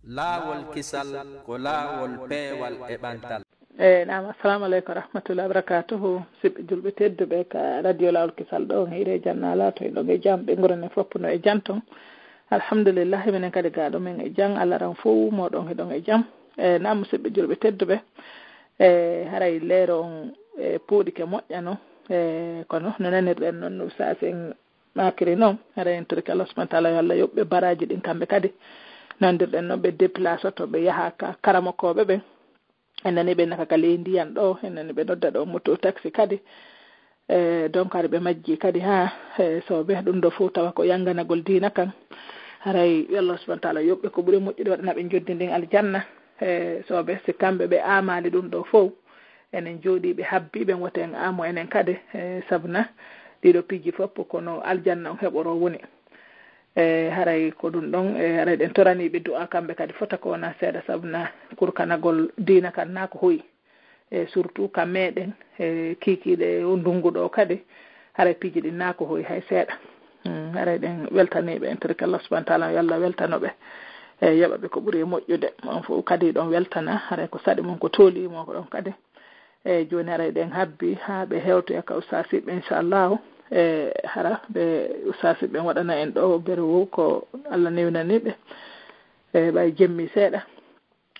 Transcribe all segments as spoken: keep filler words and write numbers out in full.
Laawol kisal ko laawol peewal e ɓantal. Eey, naam, assalamu aleykum wa rahmatullahi wa barakatuhu. Siɓɓe julɓe tedduɓe ka radio Laawol Kisal ɗo, on hiire janna laato, hiɗon e jam, ɓe ngorani fof no e jam ton. Alhamdulillahi, minen kadi gaaɗo men e jam, Allah ran fof moɗon hiɗon e jam. Eey, naam, siɓɓe julɓe tedduɓe. Eey, haray leero on, e, puuɗike moƴƴa non. Eey, kono no nanirɗen non, no saasen maakiri non, haray en torike Allah subhanahu wa taala yo Allah yoɓ ɓe baraaji ɗin kamɓe kadi. Nandirɗen non ɓe déplacé to ɓe yaha ka karamokooɓe ɓen. En nani ɓe naka ka ley ndiyan ɗo, en nani ɓe nodda ɗo moto taxi kadi. E, donc hari ɓe majji kadi ha, e, soobe ɗum ɗo fof tawa ko yanganagol diina kan. Haray yo Allah subhanahu wa taala yoɓ ɓe ko ɓuri moƴƴude waɗana ɓe njoɓdi ndin aljanna. E, soobe si kamɓe ɓe aamaali ɗum ɗo fof, enen jooɗiiɓe habbiiɓe, wota en aamu enen kadi, e, sabuna ɗiɗo piiji fof ko no aljanna on heɓoroo woni. E, haray ko ɗum ɗon, e, haray ɗen toraniiɓe du'a kamɓe kadi fota ko wona seeɗa, sabuna kurkanagol diina kan naa ko hoyi. E, surtout ka meɗen, e, kiikiiɗe o ndungu ɗo kadi, haray piiji ɗin naa ko hoyi hay seeɗa. Hmm, haray ɗen weltaniiɓe en torike Allah subhanahu wa taala, yo Allah weltano ɓe. E, yoɓa ɓe ko ɓuri e moƴƴude. On fof kadi ɗon weltana, haray ko saɗi mon ko tooli mo ko ɗon kadi. E, jooni haray ɗen habbi haa ɓe hewtoya ka ustaasiiɓe, inchallahu. E, hara ɓe ustaasiiɓe ɓen waɗana en ɗo beru ko Allah newnani ɓe. E, ɓay jemmi seeɗa.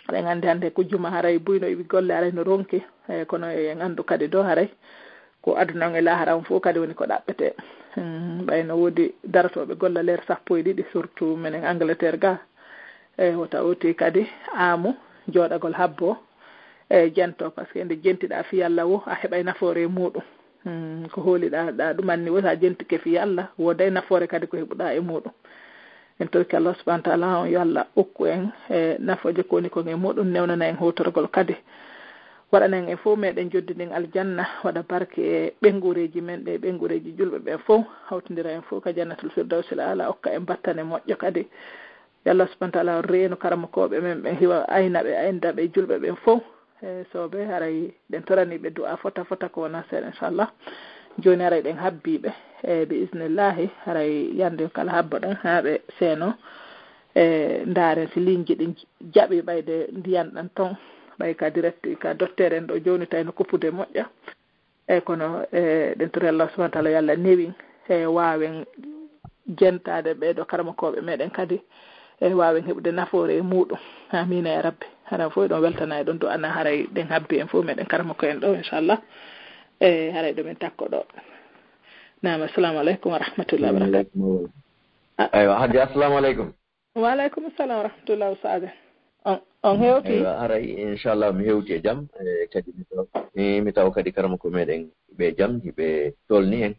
Eɗen anndi hannde ko juma haray buy no iwi golle haray no ronki. E, kono eɗen anndu kadi ɗo haray ko aduna on e laahara on fof kadi woni ko ɗaɓɓetee. Hmm, ɓay no woodi darotooɓe golla leer sappo e ɗiɗi, surtout menen Angleterre ga. E, wota oti kadi aamu jooɗagol habbo, e, jento, parce que nde jentiɗaa fii Alla wo, a heɓay nafoore e muuɗum. Hmm, ko hooliɗaa, ɗaa ɗum anni wo, so a jentike fii Alla, wooday nafoore kadi ko heɓuɗaa e muuɗum. En torki Allah subhanahu wa taala on yo Allah okku en, e, nafooje ko woni kon e muuɗum, newnana en hootorgol kadi. Waɗana en en fof meɗen joddi ndin aljanna, waɗa barke e ɓeynguureeji men ɗe, ɓeynguureeji julɓe ɓen fof, hawtindira en fof ka jannatul firdawsil aala, okka en battane moƴƴo kadi. Yo Allah subhanahu wa taala reenu karamokooɓe men ɓen, hiwa ayna ɓe, aynda ɓe e julɓe ɓen fof. E, soobe haray ɗen toranii ɓe du'a fota fota ko wona seeɗa, inchallah. Jooni haray ɗen habbii ɓe, e, bi isnillahi, haray yande kala habbo ɗen haa ɓe seeno. E, ndaaren si ligne ji ɗin jaɓi ɓayde ndiyan ɗan ton, ɓay ka direct, ka docteur en ɗo jooni tawi no kuppude moƴƴa. E, kono, e, ɗen tori Allah subhanahu wa taala yo Allah newin, e, waawen jentaade ɓee ɗoo karamokooɓe meɗen kadi, e, waawen heɓude nafoore e muuɗum. Amiina ya Rabbi. Haray fof eɗon weltana, eɗon du'ana, haray ɗen habbi en fof meɗen karamoko en ɗo, inchallah. E, haray ɗo men takko ɗo. Naam, assalamu aleykum wa rahmatullahi wa barakatuh. Wa aleykum salam. A- Aywa, Hajja, assalamu aleykum. Wa aleykum salam wa rahmatullah, Ustaaz. On, on hewti? Eywa, haray, inchallah, mi hewti e jam. E, kadi mi taw, mi, mi taw kadi karamoko meɗen ɓe jam, hiɓe tolni en.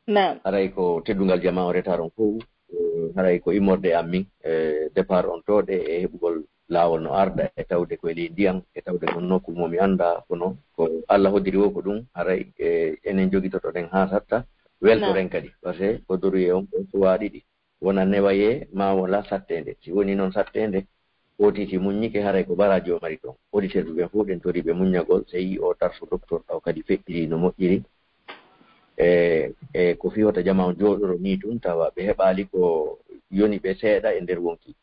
Naam. Haray ko teddungal jamaa o retard on fof, e, haray ko immorde e am min, e, départ on tooɗe e heɓugol laawol no arda e tawde ko e ley ndiyan, e tawde ko nokku mo mi annda, kono ko Allah hoddiri wo ko ɗum, haray, e, enen jogitotoɗen haa satta, weltoren Naam. kadi, parce que ko doriye on ko suwaa ɗiɗi. Wona newayee, maa wona satteende. Si woni noon satteende, O T C muññike, haray ko baraaji o mari toon. Auditeur ɓe ɓen fof, ɗen torii ɓe muññagol, sey o darso docteur taw kadi feƴƴirii no moƴƴiri. E, e ko fii wota jamaa on jooɗoro nii tun, tawa ɓe heɓaali ko yoni ɓe seeɗa e nder wonkii.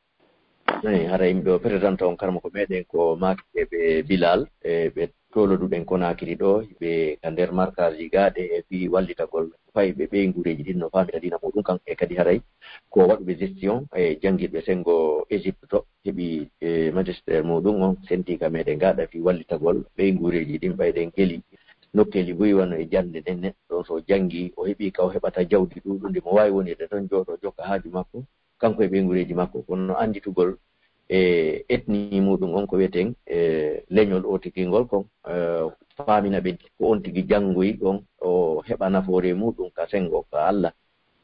Eey, haray mi ɗo présente on karamoko meɗen ko Maaki e ɓe Bilal, e ɓe toloduɗen Konaakiri ɗo, ɓe ka nder markaaji gaaɗe e fii wallitagol fayɓe ɓeynguureeji ɗin no faamira diina muuɗum kan, e kadi haray ko waɗuɓe gestion e janngirɓe senngo Égypte to, heɓi, e, magistère muuɗum on sentii ka meɗen gaaɗa fii wallitagol ɓeynguureeji ɗin, ɓay ɗen keli nokkeeli buy wano e jannde nden, neɗɗo so janngii, o heɓii ka o heɓata jawdi ɗuuɗundi mo waawi wonirde ton, jooɗoo jokka haaju makko, kanko e ɓeynguureeji makko. Kono annditugol e ethnie muuɗum on ko wi'eten, e, leñol otikingol kon, e, faamina ɓe ko on tigi janngoyi kon, o heɓa nafoore muuɗum ka senngo ka Alla.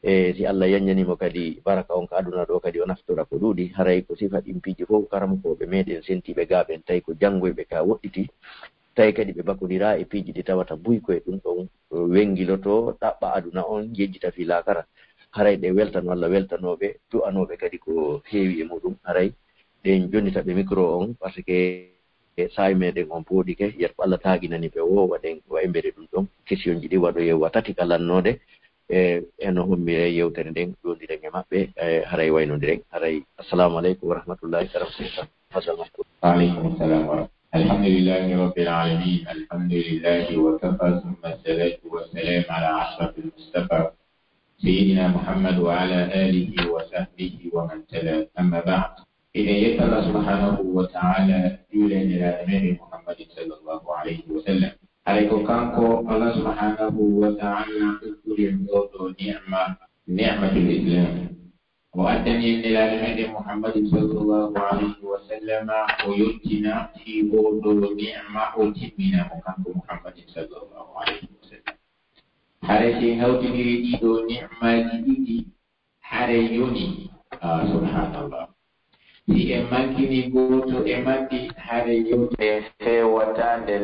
E, si Alla yaññanii mo kadi baraka on ka aduna ɗo kadi o naftora ko ɗuuɗi, haray ko sifa ɗin piiji fof karamokooɓe meɗen sentiiɓe gaa ɓen tawi ko janngoyɓe ka woɗɗiti. Tawi kadi ɓe bakondiraa e piiji ɗi tawata buy ko e ɗum ɗon wengilotoo ɗaɓɓa aduna on, yejjita fii laakara. Haray ɗe weltano Alla, weltanooɓe, du'anooɓe kadi ko heewi e muɗum. Haray ɗen jonnita ɓe micro on, parce que saa'i meɗen on pooɗike, yet ko Alla taaginani ɓe woo, waɗen, wa embere ɗum ɗon. Kesiyonji ɗi waɗoyee wa tati ka lannoode, e, e no hommiree yewtere nden, ɗondiren e maɓɓe, e, haray waynondiren. Haray, assalamu aleykum wa rahmatullahi wa barakatuh. وسلم. وعليكم السلام ورحمة الله. الحمد لله رب العالمين. الحمد لله وكفى، ثم الصلاة والسلام على أشرف المصطفى سيدنا محمد وعلى آله وصحبه ومن تلا. أما بعد. Eɗen yetta Allah subhanahu wa ta'ala, juula e Nelaaɗo meɗen Muhammadin sallallahu alayhi wa sallam. Haray ko kanko Allah subhanahu wa ta'ala okkuɗen oo ɗoo ni'ma, ni'matul Islam. O addani en Nelaaɗo meɗen Muhammadin sallallahu alayhi wa sallama, o yottina fii oo ɗoo ni'ma, o timmina mo kanko Muhammadin sallallahu alayhi wa sallam. Haray si en hawtindiri ɗii ɗoo ni'maaji ɗiɗi, haray yoni, ah, subhanallah. Si en mankini gooto e majji, haray yoni. Nde feewataa nde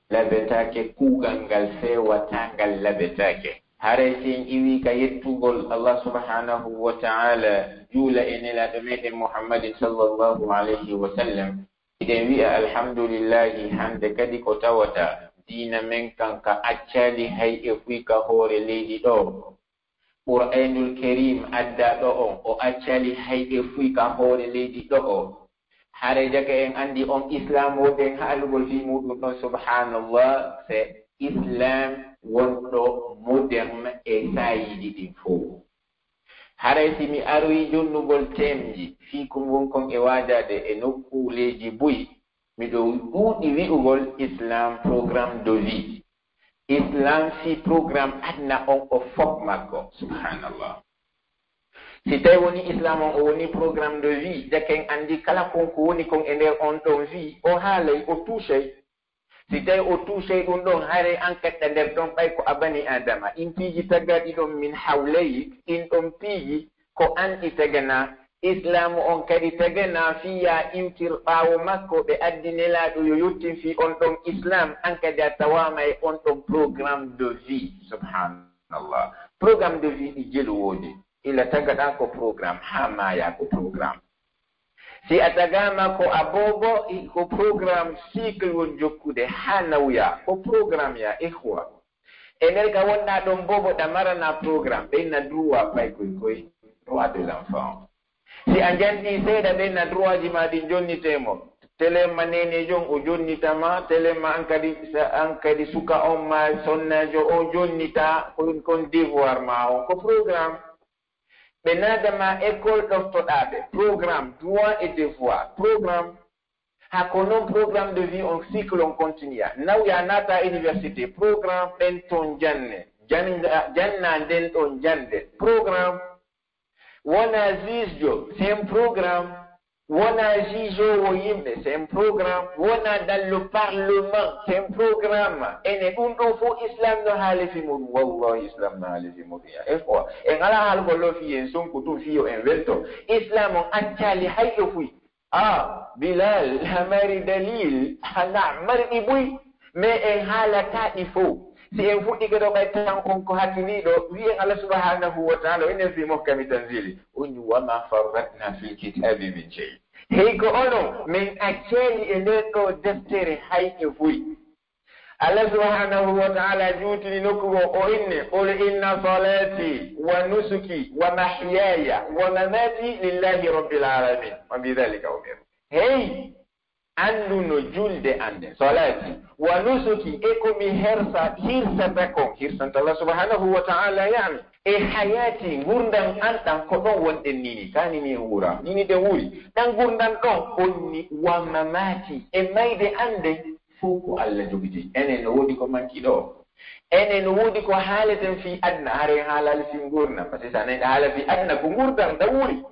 labetaake, kuugal ngal feewataa ngal labetaake. Haray si en iwii ka yettugol Allah subhanahu wa ta'ala, juula e Nelaaɗo meɗen Muhammadin sallallahu alayhi wa sallam, hiɗen wi'a alhamdulillahi, hande kadi ko tawata diina men kan ka accaali hay e fuy ka hoore leydi ɗoo. Qur'aanul Kariim addaa ɗoo on, o accaali hay e fuy ka hoore leydi ɗoo. Haray jaka en anndi on Islaam wonɗen haalugol fii muuɗum ɗon, subhanallah, c'est Islaam wonɗo moderne e saayiiji ɗin fow. Haray si mi aroyi jonnugol teemji fii ko ngon kon e waajaade e nokkuuleeji buy, miɗo ɗuuɗi wi'ugol Islaam programme de vie. Islaam fii programme aduna on o fof makko. Subhanallah. Si tawi woni Islaam on o woni programme de vie, jaka en anndi kala kon ko woni kon e nder on ɗon vie, o haalay, o touchay. Si tawi o touchay ɗum ɗon, haray an kaɗɗa nder ɗon ɓay ko a bani Aadama. Ɗin piiji taggaaɗi ɗon min hawlay, ɗin ɗon piiji ko an ɗi taganaa. Islaamu on kadi taganaa fii yaa imtir ɓaawo makko, ɓe addi Nelaaɗo yo yottin fii on ɗon Islaam, an kadi a tawaama e on ɗon programme de vie. Subhanallah. Programme de vie ɗi jelu woodi. Ila tagaɗaa ko programme, haa maayaa ko programme. Si a tagaama ko a boobo, i-, ko programme cycle won jokkude haa nawyaa, ko programme ya ikhwa. E nder ka wonɗaa ɗon boobo ɗa maranaa programme, ɓe inna droit pay koy koy, droit de l'enfant. Si a janɗii seeɗa ɓe inna droitji maa ɗin jonnitee mo. Telen ma neeneejo on o jonnita ma, telen ma an kadi, sa-, an kadi suka on ma sonneejo o jonnita, kon, kon devoir maa on, ko programme. Ɓe naada ma école ɗoftoɗaa ɓe, programme, droit et devoir, programme. Haa ko non programme de vie on cycle on continue. Nawyaa naata université, programme, ɓen ton janne. Jannga, jannaa nden ɗon jannde, programme. Wonaa jugejo, c'est un programme. Wonaa jugeowo yimɓe, c'est un programme. Wonaa dans le parlement, c'est un programme. Ene ɗum ɗon fof Islam no haali fi muɗum. Wallahi Islam no haali fi muɗum. Ya, e ko en alaa haalgol ɗo fii en sonku ɗum fii yo en welto. Islam on accaali hay e fuy. Ah, Bilal, a mari dalil, hana mari ɗi buy, mais en haalata ɗi fow. Si en fuɗɗike ɗo ɓay tan on ko hakkiliiɗo, wi'en Allah subhanahu wa ta'ala, o enen fi muhkami tanzili. O inni, "Wa ma farratna fil kitabi min shay." Hey ko onon, min accaali e nder ɗo deftere hay e fuy. Allah subhanahu wa ta'ala juutini nokku goo, o inni, "Qul inna salati wa nusuki wa mahyaya wa mamati lillahi rabbil alamin. Wa bidhalika umirtu." Hey, anndu no julde an nden, salati, wa nusuki, e ko mi hersa, hirsata kon, hirsanta Allah subhanahu wa ta'ala, yani, e hayati, ngurndan an ɗan, ko ɗon wonɗen nini, kani ni en wuura, nini ɗen wuuri, ɗan ngurndan ɗon, onni wa mamati, e mayde an nden, fow ko Allah jogiti. Enen no woodi ko manki ɗo. Enen no woodi ko haaleten fii aduna, hare en haalaali fii ngurndan, parce que si a nani ɗa haala fii aduna, ko ngurndan, ɗa wuuri.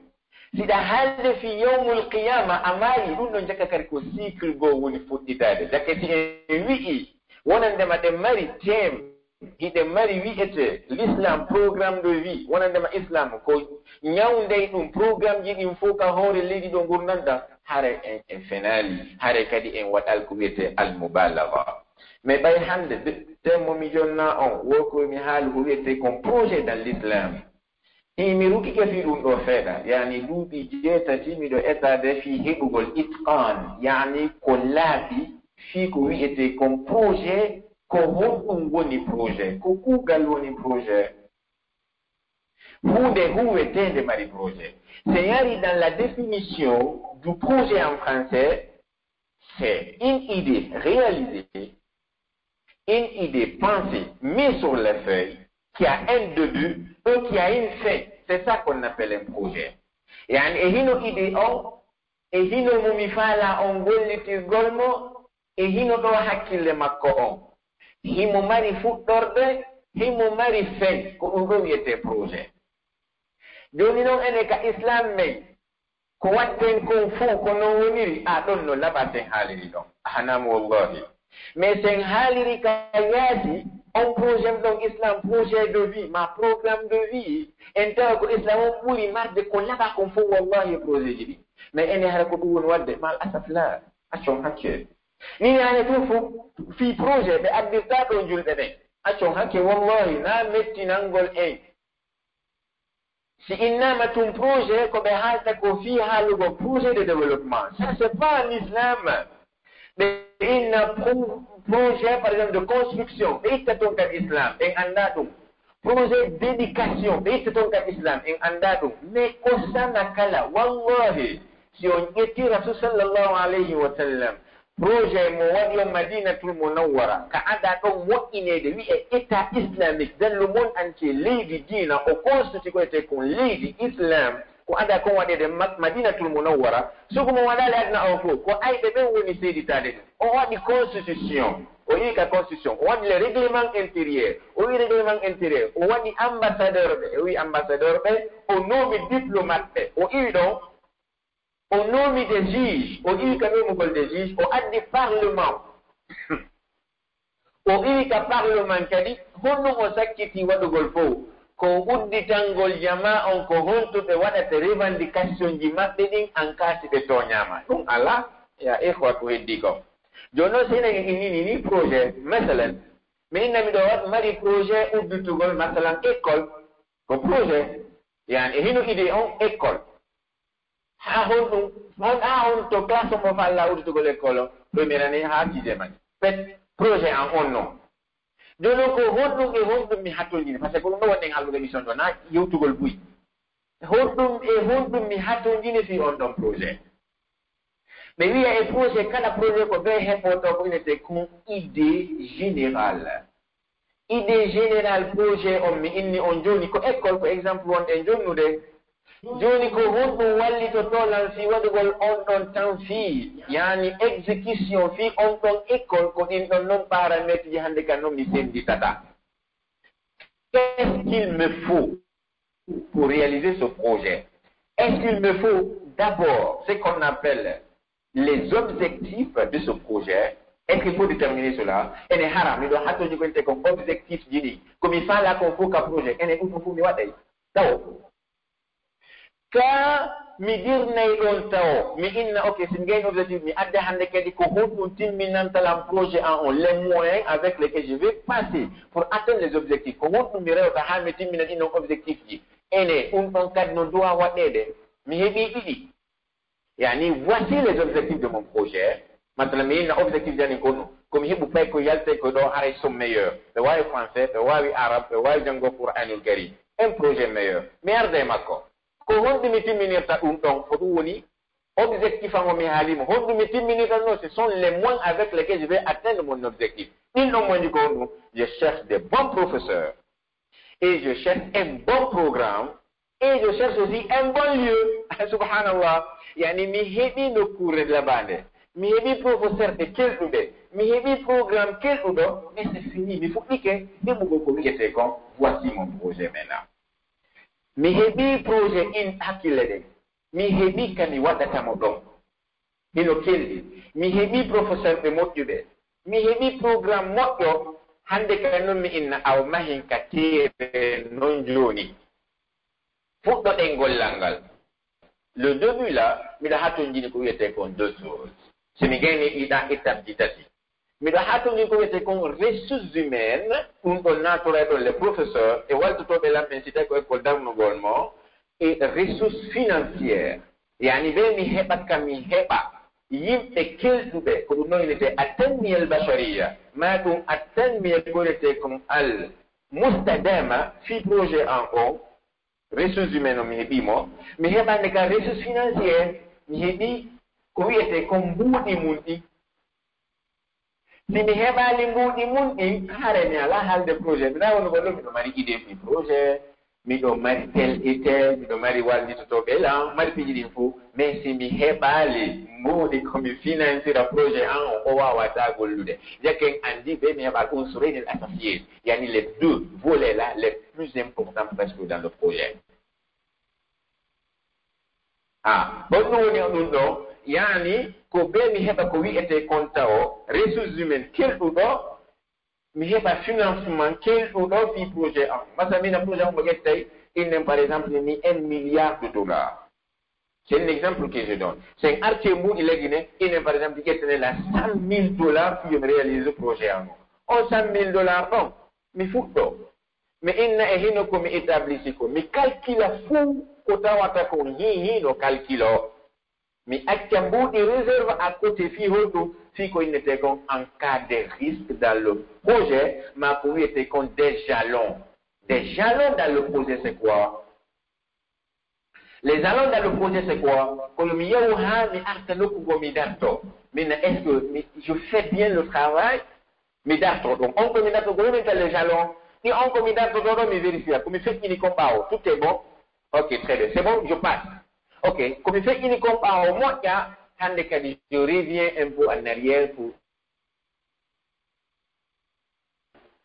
Si ɗa haalde fii yawmul qiyama, a maayi, ɗum ɗon jaka kadi ko cycle goo woni fuɗɗitaade. Jaka si en wi'i, wonandema ɗen mari thème, hiɗen mari wi'ete l'islam, programme de vie, wonandema islam ko ñawndey ɗum, programmeji ɗin fow ka hoore leydi ɗo ngurndan ɗan, haray en, en fenaali, haray kadi en waɗal ko wi'ete al mubalagha. Mais ɓay hannde, de-, thème mo mi jonna on, wo ko mi haali ko wi'ete kon projet dans l'islam. Ɗi mi rukkike fii ɗum ɗoo seeɗa, yani duuɓi jeetati miɗo etaade fii heɓugol itqaan, yani ko laaɓi fii ko wi'etee kon projet, ko honɗum woni projet, ko kuugal woni projet. Huunde huuweteende mari projet. Si en yarii dans la définition du projet en français, c'est une idée réalisée, une idée pensée, mise sur les feuilles, qui a un début et qui a une fin. C'est ça qu'on appelle un projet. Yani e hino idée on, e hino mo mi faala on gollitirgol mo, e hino ɗo hakkille makko on. Himo mari fuɗɗorde, himo mari fin, ko ɗum ɗo wiyetee projet. Jooni non enen ka Islam men, ko waɗten kon fow ko non woniri, a ɗon no laɓa sen haaliri ɗon. Ahanam wallahi. Mais sen haaliri ka yaasi, on projet ɗon Islam, projet de vie, ma programme de vie, en tawa ko Islam on ɓuri marde ko laɓa kon fow wallahi e projet ji ɗi. Mais enen hara ko ɗum woni waɗde, mal asaf la, accon hakke. Ni yaane tun fow, fii projet ɓe addirta ɗon julɓe ɓen. Accon hakke wallahi, na mettinangol en. Si innama tun projet, ko ɓe haalta ko fii haalugol projet de développement. Ça, c'est pas un islam. Ɓe inna pro-, projet, par exemple, de construction. Ɓe itta ton ka islam. Ɓen annda ɗum. Projet d'éducation. Ɓe itta ton ka islam. En annda ɗum. Mais ko sana kala. Wallahi, si on ƴetti Rasul sallallahu alayhi wa sallam, projet mo waɗi on Madinatul Munawwara, ka ada ɗon moƴƴineede, wi'e État islamique dans le monde entier, leydi diina, o constitue ko etee kon leydi Islam, ko ada kon waɗeede Ma-, Madinatul Munawwara, sugu mo waɗaali aduna on fow, ko ayɓe ɓen woni seeditaade ɗum. O waɗi constitution, o iwi ka constitution, o waɗi le règlement intérieur, o iwi règlement intérieur, o waɗi ambassadeur ɓe, o iwi ambassadeur ɓe, o noomi diplomate ɓe, o iwi ɗon, o noomi des juges, o iwi ka noomugol des juges, o addi parlement. O iwi ka parlement kadi, honɗum o sakkiti waɗugol fow? Ko udditangol jamaa on ko honto ɓe waɗata revendication ji maɓɓe ɗin, en cas si ɓe tooñaama. Ɗum alaa, ya ikhwa, ko heddii kon. Jooni non, si enen en innii nii projet, masalan, mi inna miɗo waɗ-, mari projet udditugol, masalan, école, ko projet, yani, e hino idée on école. Haa honɗum, hon, haa honto classe mo falla udditugol école on, première année haa sixième année. Pet, projet an on non. Jooni non ko honɗum e honɗum mi hatonjini, parce que ko ɗum ɗo wonɗen haaldude émission ɗo, na yewtugol buy. Honɗum e honɗum mi hatonjini fii on ɗon projet? Ɓe wi'a e projet, kala projet ko bee heɓotoo ko inetee kon idée générale. Idée générale projet on mi inni on jooni ko école, ko exemple wonɗen jonnude. Jooni ko honɗum wallitotoo lan fii waɗugol on ɗon tan fii, yani exécution fii on ɗon école, ko ɗin ɗon non paramètre ji hannde kan non mi sennditata. Qu'est-ce qu'il me faut pour réaliser ce projet? Est-ce qu'il me faut d'abord ce qu'on appelle les objectifs de ce projet? Est-ce qu'il faut déterminer cela? Ene hara, miɗo hatonji ko inetee kon objectif ji ɗi. Ko mi faala kon fow ka projet, ene ɗum ɗum fow mi waɗay. Taw. Ka mi dirnay ɗon tawo, mi inna, ok, si mi gaynii objectif, mi adda hannde kadi ko honɗum timminanta lan projet an on, les moyens avec lesquels je vais passer pour atteindre les objectifs. Ko honɗum mi rewata haa mi timmina ɗin ɗon objectif ji? Ene, ɗum ɗon kadi no duwa waɗeede. Mi heɓii ɗiɗi. Yani, voici les objectifs de mon projet. Masalan, mi inna objectif ji an ko no, ko mi heɓu pay ko yaltay ko ɗo haray sont meilleurs. Ɓe waawi français, ɓe waawi arabe, ɓe waawi janngo Qur'anul Karim. Un projet meilleur. Mi arda e makko. Ko honɗum mi timminirta ɗum ɗon? Ko ɗum woni objectif an o mi haali mo. Honɗum mi timminirta ɗum? Ce sont les moyens avec lesquels je vais atteindre mon objectif. Ɗin ɗon moƴƴi ko honɗum? Je cherche des bons professeurs. Et je cherche un bon programme. Et je cherche aussi un bon lieu. Subhanallah. Yani mi heɓi nokkuure labaande. Mi heɓi professeur ɓe kelɗuɓe. Mi heɓi programme kelɗuɗo. Mais c'est fini. Mi fuɗɗike heɓugol ko wi'etee kon. Voici mon projet maintenant. Mi heɓii projet in hakkille ɗen. Mi heɓii ka mi waɗata mo ɗon. Hino kelɗi. Mi heɓii professeur ɓe moƴƴuɓe. Mi heɓii programme moƴƴo. Hannde kay non mi inna awa mahin ka teere non jooni. Fuɗɗoɗen gollal ngal. Le début là, miɗo hatonjini ko wi'etee kon deux choses. Si mi gaynii ɗii ɗan étape ji tati. Miɗo hatonjini ko wi'etee kon ressources humaines, ɗum ɗon naatoray ɗon les professeurs e waltotooɓe lan ɓen si tawi ko école darnugol mo, e ressources financières. Yani ɓe mi heɓa ka mi heɓa yimɓe kelɗuɓe, ko ɗum ɗon innetee at-tanmiya al-bashariya, maa ɗum at-tanmiya ko wi'etee kon al-mustadama fii projet an on, ressources humaines o mi heɓii mo, mi heɓande ka ressources financières, mi heɓii ko wi'etee kon mbuuɗi mun ɗin. Si mi heɓaali mbuuɗi mun ɗin, haray mi alaa haalde projet. Mi naa woni ko ɗum, miɗo mari idée fii projet, miɗo mari tel et tel, miɗo mari wallitotooɓe lan, mari piiji ɗin fow. Mais si mi heɓaali mbuuɗi ko mi finansira projet an on, o waawataa gollude. Jakken anndi ɓe mi heɓaali unsurayni al asasiyayn, yani les deux volets là les plus importants presque dans le projet. Ah, honɗum woni ɗum ɗoo? Yaani, ko bee mi heɓa ko wi'etee kon tawo, ressources humaines kelɗuɗo, mi heɓa financement kelɗuɗo fii projet an. Masalan, min a projet an mo ƴettay, innen, par exemple, mi un milliard de dollars. C'est un exemple que je donne. Si en arti e mbuuɗi leydi nden, innen, par exemple, ƴettane la cent mille dollars fii yo mi réalise projet an on. On cent mille dollars ɗon, mi fuɗɗo. Mi inna e hino ko mi établisi ko. Mi calcula fuu ko tawata kon hii hino calcule o. Mi acca mbuuɗi réserve à côté fii holɗum, fii ko innetee kon en cas de risque dans le projet, maa ko wi'etee kon des jalons. Des jalons dans le projet, c'est quoi? Les jalons dans le projet, c'est quoi? Ko yo mi yahu haa mi arta nokku goo mi darto. Min, est-ce que mi, je fais bien le travail? Mi darto ɗon. On ko mi darto, ko min ka les jalons. Ɗi on ko mi dartotoo ɗon, mi vérifier. Ko mi feƴƴini kon ɓaawo. Tout est bon. Ok, très bien. C'est bon, je passe. Ok, ko mi feƴƴini kon ɓaawo moƴƴa. Hannde kadi, je reviens un peu en arrière pour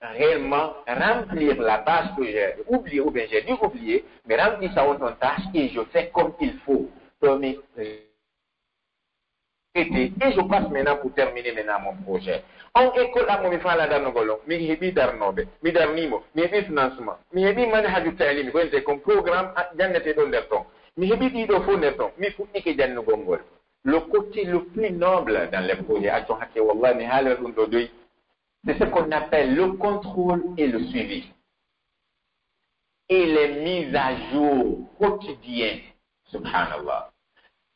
réellement remplir la tâche que j'ai oubliée ou bien j'ai dû oublier, mi rempli sa on ɗon tâche et je fais comme il faut. To mi traité et je passe maintenant pour terminer maintenant mon projet. On école an mo mi faalaa darnugol on, mi heɓii darnooɓe, mi darnii mo, mi heɓii financement, mi heɓii manhaju taalimi, ko wi'etee kon programme a-, jannetee ɗon nder ton. Mi heɓii ɗii ɗoo fow nder ton, mi fuɗɗike jannugol ngol. Le côté le plus noble dans les projets, accon hakke, wallahi, mi haalira ɗum ɗoo doy. C'est ce qu'on appelle le contrôle et le suivi. Et les mises à jour quotidiennes. Subhanallah.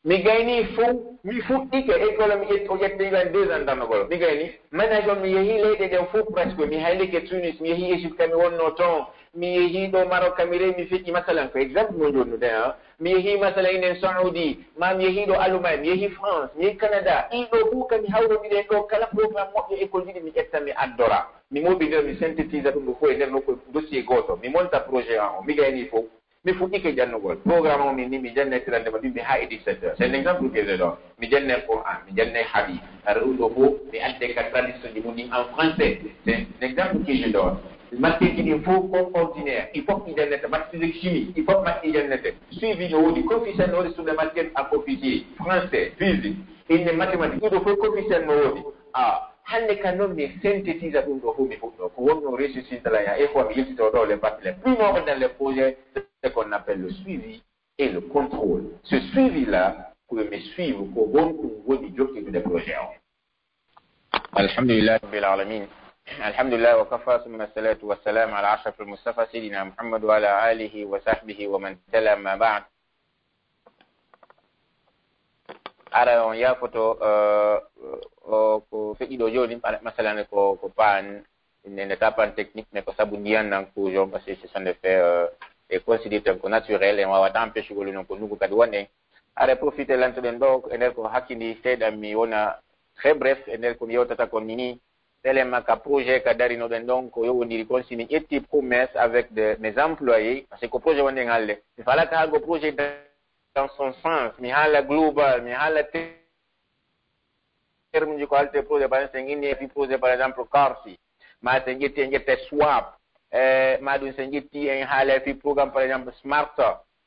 Mi gaynii fow, mi fuɗɗike école, mi ƴetti, o ƴetti ngan deux ans darnugol. Mi gaynii, management, mi yehii leyɗe ɗen fow presque, mi haylike Tunis, mi yehii Égypte, ka mi wonnoo ton, mi yehii ɗoo Maroc, ka mi rewi, mi feƴƴi, masalan, ko exemple mo njonnuɗen, ah. Mi yehii, masalan, enen Saudi, maa mi yehii ɗoo Allemagne, mi yehii France, mi yehii Canada, ɗii ɗoo fow ka mi hawrondiri e ɗoo kala programme moƴƴo école ji ɗi mi ƴetta, mi addora. Mi moɓindira, mi synthétisa ɗum ɗoo fow e nder nokku dossier gooto. Mi monta projet an on, mi gaynii fow. Mi fuɗɗike jannugol. Programme on min ni mi jannay tirande ma ɗum mi haa e dix-sept heures. C'est un exemple que je donne. Mi jannay Qur'an, mi jannay hadith. Hara ɗum ɗoo fow, mi adday ka traduction ji mun ɗin en français. C'est un exemple que je donne. Matière ji ɗin fow comme ordinaire. Il faut ɗi jannete. Maths, physique, chimie. Il faut matière ɗi jannete. Suivi no woodi. Coefficient no woodi sur les matières à coefficient. Français, physique. Inne mathématique. Ɗum ɗoo fow coefficient no woodi. Ah, hannde ka non mi synthétisa ɗum ɗoo fow mi fuɗɗoo. Ko wonnoo ressources humaines ya, e ko mi yiltitoo ɗoo les parties les plus nobles dans les projets, c'est ce qu'on appelle le suivi et le contrôle. Ce suivi-là, ko mi suivi ko honɗum woni jokkitude projet on. الحمد لله رب العالمين. الحمد لله وكفى، ثم الصلاة والسلام على أشرف المصطفى سيدنا محمد وعلى آله وصحبه ومن تلا، ما بعد. Ara on yaafoto, eh, o ko feƴƴi ɗoo jooni, masalan ko, ko paan, nde nde ka paan technique, mais ko sabu ndiyan nan kuujo, parce que ce sont des faits, eh, et considéré tan ko naturel, en waawata empêchugol non ko ndugu kadi wonɗen. Ara profité lantoɗen ɗoo, e nder ko hakkindi seeɗa mi wona très bref, e nder ko mi yewtata kon ni nii, tellement ka projet ka darinoɗen ɗon, ko yowondiri kon si mi ƴetti promesse avec de, mes employés, parce que ko projet wonɗen haalde. Mi faalaa ka haalgo projet dans son sens, mi haala global, mi haala te-, terme ji ko haalete projet, par exemple, si en inni e fii projet, par exemple, Karsi, ma si en ƴetti, en ƴetta swap, eh, ma ɗum si en ƴetti, en haala e fii programme, par exemple, Smart,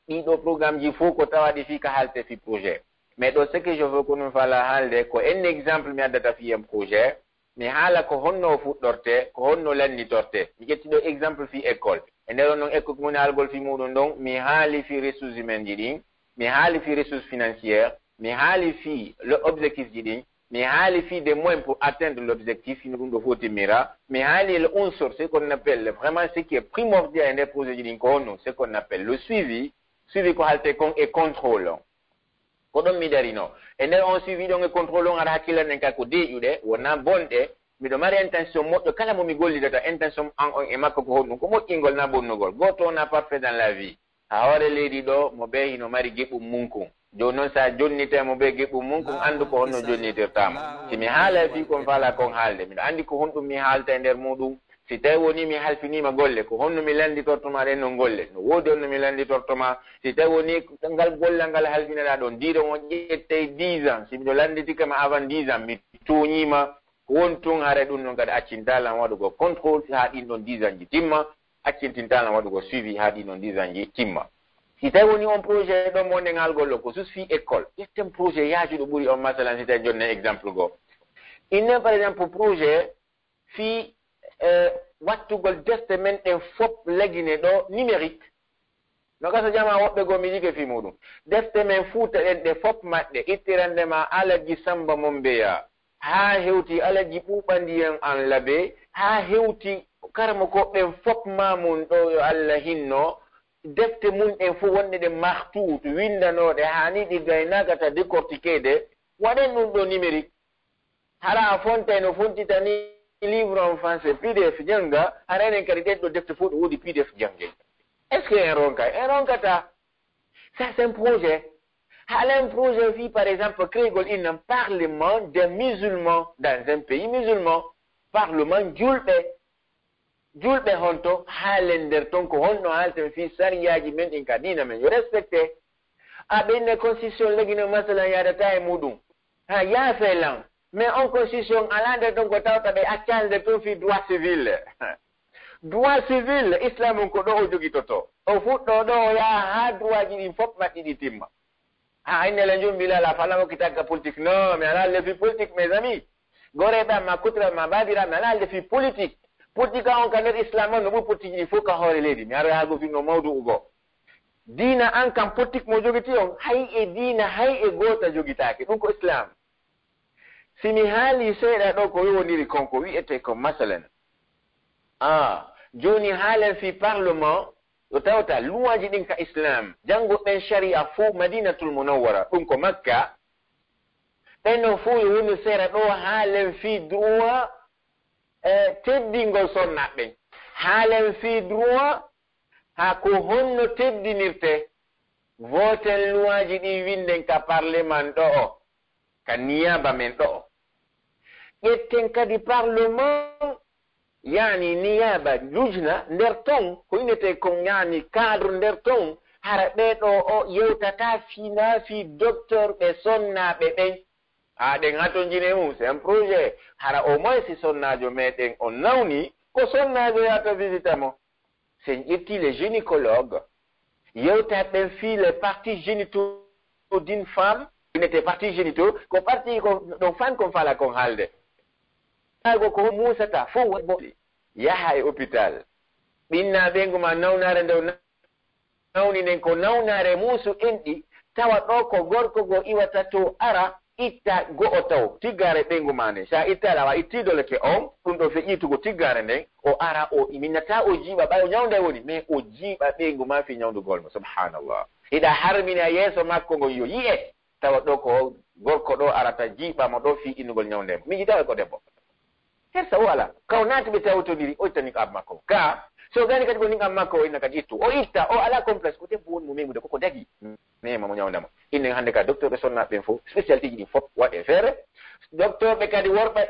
ɗii ɗoo programme ji fow ko tawaaɗi fii ka haalete fii projet. Mais ɗoo, ce que je veux ko ɗum faalaa haalde, ko un exemple mi addata fii un projet, mi haala ko honno o fuɗɗortee, ko honno lannitortee. Mi ƴetti ɗoo exemple fii école. E nder on non école ko woni haalgol fii muuɗum ɗon, mi haali fii ressources humaines ji ɗin, mi haali fii ressources financières, mi haali fii le objectifs ji ɗin, mi haali fii des moyens pour atteindre l'objectif, hino ɗum ɗoo fow timmira. Mi haali le unsur, ce qu'on appelle vraiment ce qui est primordial e nder projet ji ɗin ko honno, ce qu'on appelle le suivi, suivi ko haalete kon e contrôle on. Ko ɗon mi darinoo. E nder on suivi ɗon e contrôle on, aɗa hakkilanɗen ka ko deeƴuɗe, wonaa bonɗe. Miɗo mari intention moƴƴo kala mo mi gollidata, intention an on e makko ko honɗum? Ko moƴƴingol naa bonnugol? Gooto wonaa parfait dans la vie. Haa hoore leydi ɗoo, mo bee hino mari geɓum mun kun. Jooni non, si a jonnitay mo bee geɓɓum mun, kon anndu ko honno jonnitirtaa mo. Si mi haalay fii kon faalaa kon haalde, miɗo anndi ko honɗum mi haalta e nder muuɗum. Si tawi wonii mi halfiniima golle, ko honno mi lannditorto ma ɗen non golle? No woodi honno mi lannditorto ma. Si tawi wonii ngal gollal ngal halfinaɗaa ɗon, diiron on ƴettay dix ans, si miɗo lannditike ma avant dix ans, mi tooñiima, ko woni tun, haray ɗum non kadi accintaa lan waɗugol contrôle haa ɗin ɗon dix ans ji timma, accintintaa lan waɗugol suivi haa ɗin ɗon dix ans ji timma. Si tawi wonii on projet ɗon mo wonɗen haalgol ɗoo, ko juste fii école, ƴetten projet yaajuɗo ɓuri on, masalan, si tawi jonne exemple goo. Innen, par exemple, projet fii, eh, wattugol defte men ɗen fop lagine ɗoo numérique. No gasa jamaa woɓɓe goo miijike fii muuɗum. Defte men Fuuta ɗen ɗe fop maɓɓe, ittirande ma Alaji Samba Mombeya, haa hewti Alaji Ɓuuɓa Ndiyan An Labe, haa hewti karamokooɓe ɓen fop ma mun ɗoo yo Alla hinno, defte mun ɗen fof wonɗe ɗe maxtuut, winndanooɗe, haa nii ɗi gaynaaka ta décortiqueede, waɗen ɗum ɗoo numérique. Hara a fontay no fontita nii livre en français P D F jannga, hara enen kadi ɗen ɗoo defte fof ɗo woodi P D F jannge. Est-ce que en ronkay? En ronkataa. Ça, c'est un projet. Hala un projet fii, par exemple, créegol innan parlement des musulmans dans un pays musulman. Parlement julɓe. Julɓe honto? Haalen nder ton ko honno haalten fii sariyaaji men ɗin ka diina men yo respecté. A ɓe inne constitution lagine masalan yaadataa e muuɗum. Ha, yaafee lan. Mais on constitution alaa nder ton ko tawta ɓe accaali nder ton fii droit civil. Droit civil, islam on ko ɗo o jogitotoo. O fuɗɗoo ɗo, o yaha haa droitji ɗin fof maɓɓe ɗi timma. Ha, inne la njumbi la, la fala mo kitaka politique. Non, mi alaa le fii politique, mes amis. Goreeɓe am, ma kutura, ma baabiraaɓe, mi alaa le fii politique. Politique on ka nder islam on, no ɓuri politique ɗi fof ka hoore leydi. Mi aroya haa go fii no mawdu'u goo. Diina an kan politique mo jogiti on, hay e diina, hay e goota jogitaake. Ɗum ko islam. Si mi haalii seeɗa ɗoo ko yowondiri kon ko wi'etee kon, masalan, ah, jooni haalen fii parlement, yo tawta luwaaji ɗin ka islam, jannguɓe ɓen shari'a fow Madinatul Munawwara, ɗum ko Makka, ɓen non fow yo wonu seera ɗoo, haalen fii droit, e teddingol sonnaaɓe ɓen, haalen fii droit, haa ko honno teddinirtee, vooten luwaaji ɗin, winnden ka parlement ɗoo, ka niyaaba men ɗoo. Ƴetten kadi parlement, yaani niyaaba, lujna, nder ton, ko innetee kon, yaani cadre nder ton, hara ɓee ɗoo o yewtataa fii naa fii docteur ɓe sonnaaɓe ɓen. Haa ɗen hatonjine mum, c'est un projet. Hara au moins si sonnaajo meɗen on nawni, ko sonnaajo yahata visita mo. Si en ƴettii les gynécologues, yewta ɓen fii les parties génitaux d'une femme, innetee parties génitaux, ko partie ko ɗon femme kon faalaa kon haalde. Tago ko muusata fow waɗi bo yaha e hôpital. Ɓinnaa ɓeyngu maa nawnaare nde o nawni nden ko nawnaare muusu enɗi, tawa ɗoo ko gorko goo iwata to ara itta go'o taw tiggaare ɓeyngu maa nden. Si a ittaa awa ittii doleke on, ɗum ɗoo fii ƴiitugo tiggaare nden, o ara o iminata o jiiɓa ɓay o ñawnday woni, mais o jiiɓa ɓeyngu maa fii ñawndugol mo. Subhanallah. Hiɗa harmina yeeso makko ngon yo yi'e, tawa ɗoo ko gorko ɗoo arata jiiɓa mo ɗoo fii innugol ñawnde mo. Miiji tawa ko debbo. Hersa o alaa. Ka o naati ɓe tawtondiri, o itta niqaab makko. Ka, so o gani kadi ko niqaab makko, o inna kadi ittu. O itta, o alaa complexe. Ko debbo woni mo memude, ko ko dagi. Mema mo ñawnda mo. Innen hannde ka docteur ɓe sonnaaɓe ɓen fof, spécialité ji ɗin fof waɗe feere. Docteur ɓe kadi worɓe